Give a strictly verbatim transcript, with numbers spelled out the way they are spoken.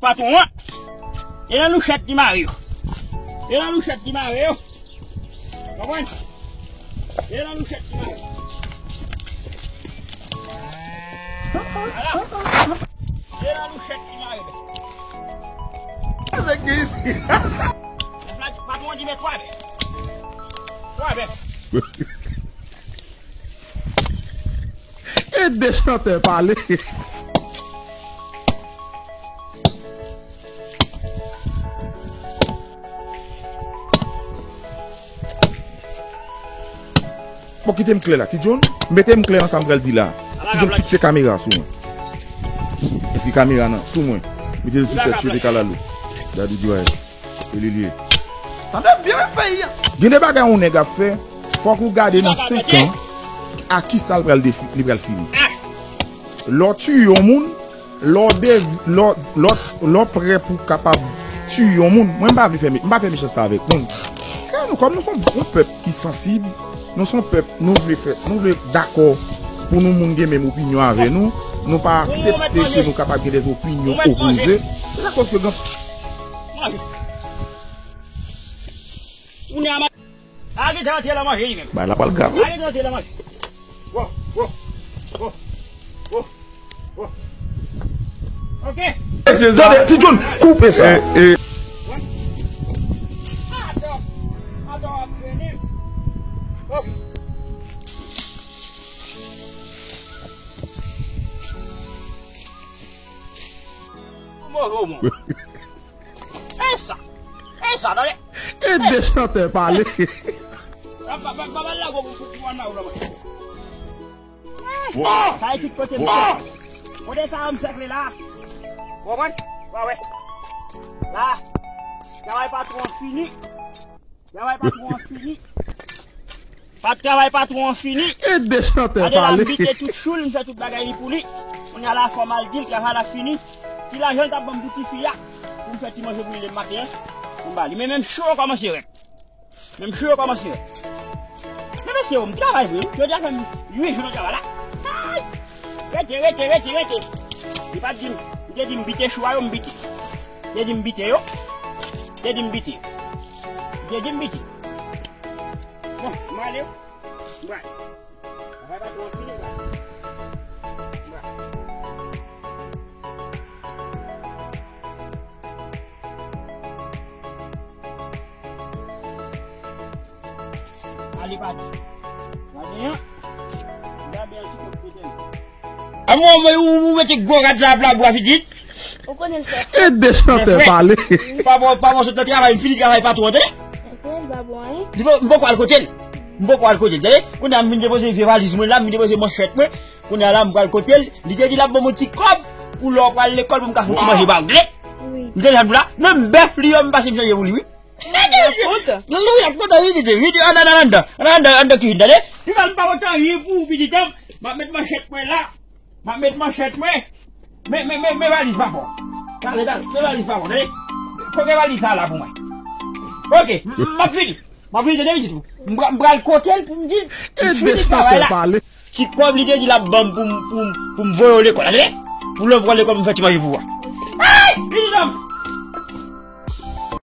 Patwon an. E nan louchèt li mare yo. E nan louchèt li mare yo. Konprann? E nan louchèt li mare yo. Ala. E nan louchèt li mare yo. Nèg ki isi. Patwon an di men twa bè. Twa bè. Ede chantè pale. Bon, kite m klè la, Ti John. Mete m klè nan sa m pral di la. Ti John, fikse kamera sou mwen. Èske kamera nan sou mwen? Mete l sou tèt yo, de kalalou. Dadou Dries. E li l ye. Tande byen, men peyi a. Gen de bagay yon nèg ap fè, fòk ou gade nan senk an a ki sa l pral defi-, li pral fini. Lè w tiye yon moun, lè w dev-, lè w, lè w, lè w prè pou w kapab tiye yon moun, mwen m pa vle fè me-, m pa fè mechanste avèk moun. Kè nou, kòm nou se yon pèp ki sansib, nou se yon pèp, nou vle fè, nou vle dakò pou nou moun gen menm opinyon avè nou, nou pa aksepte ke nou kapab gen de opinyon opoze. Se sa k fè ke gen Kounye a, ma-, al gentan antre la manje li menm. Bay la pral grav. Al gentan antre la manje. Wo, wo, wo, wo, wo. Ok. Tande, Ti John, koupe sa. Adan, adan ap vini. Ok. Move w, mon. E sa. E sa, tande. Ede chantè pale. Pa, pa, pa, pa, pa lage w pou, pou, pou ann ba ou la, mwen. Sa e tout kote m sèkle. Kote sa a m sèkle la. Ou konprann? Wa wè. La. Travay patwon an fini. Travay patwon an fini. Pa travay patwon an fini. Ede chantè pale. Gade la, m bite tout chou l, m fè tout bagay li pou li. Kounye a la fò m al di l, travay la fini. Ti lajan l t ap ban m pou tifi a, pou m fè ti manje pou li demen maten an, pou m ba li. Men menm cho yo kòmanse rèd. Menm cho yo kòmanse rèd. Men mesye yo, m travay vre wi. Jodi a fè m uit jou nan travay la. Ay! Rete, rete, rete, rete. Li pa t di m, li te di m bite chou a yo, m bite. Li te di m bite yo. Li te di m bite. Li te di m bite. Bon, m ale wi. M pral. Travay pa twò fini, m pral. M pral. Ale pa di. Gade an. Gade an sou kòk pete l. A mwen, mwen, ou, ou mete gwo rad sa ap labou a pitit. Ou konnen l fè. Ede chantè pale. Pa bon, pa bon, sot nan travay, m fini travay patwon, tande? Enben, l pa bon anyen. Li bon, m poko al kote l. M poko al kote l, tande? Kounye a m vin depoze vye valiz mwen la, m vin depoze manchèt mwen. Kounye a la, m pral kote l. Li te di l ap ban m yon ti kòb pou lè w pral lekòl pou m ka fè yon ti manje ba ou, tande? Wi. M te janm la. Menm bèf li yo, m pase m chanje pou li, wi. L ap kontan. Li, li, li ap kontan, wi, tete, wi, ann, ann, ann, anndan, ann, anndan, anndan kizin, tande? Li pa, li pa kontan, wi, pou pitit an, m ap met manchèt mwen la, m ap met manchèt mwen, men, men, men, men valiz pa fò. Tande, tande, men valiz pa fò, tande? Pote valiz sa la pou mwen. Ok, m, m ap vini, m ap vini, tande, pitit ou. M pra-, m pral kote l pou m di l, m fini travay la. Ti kòb li te di l ap ban m pou m, pou m, pou m voye w lekòl, tande? Pou lè w pral lekòl, pou m fè ti manje pou ou a. Ay! Vini, nonm!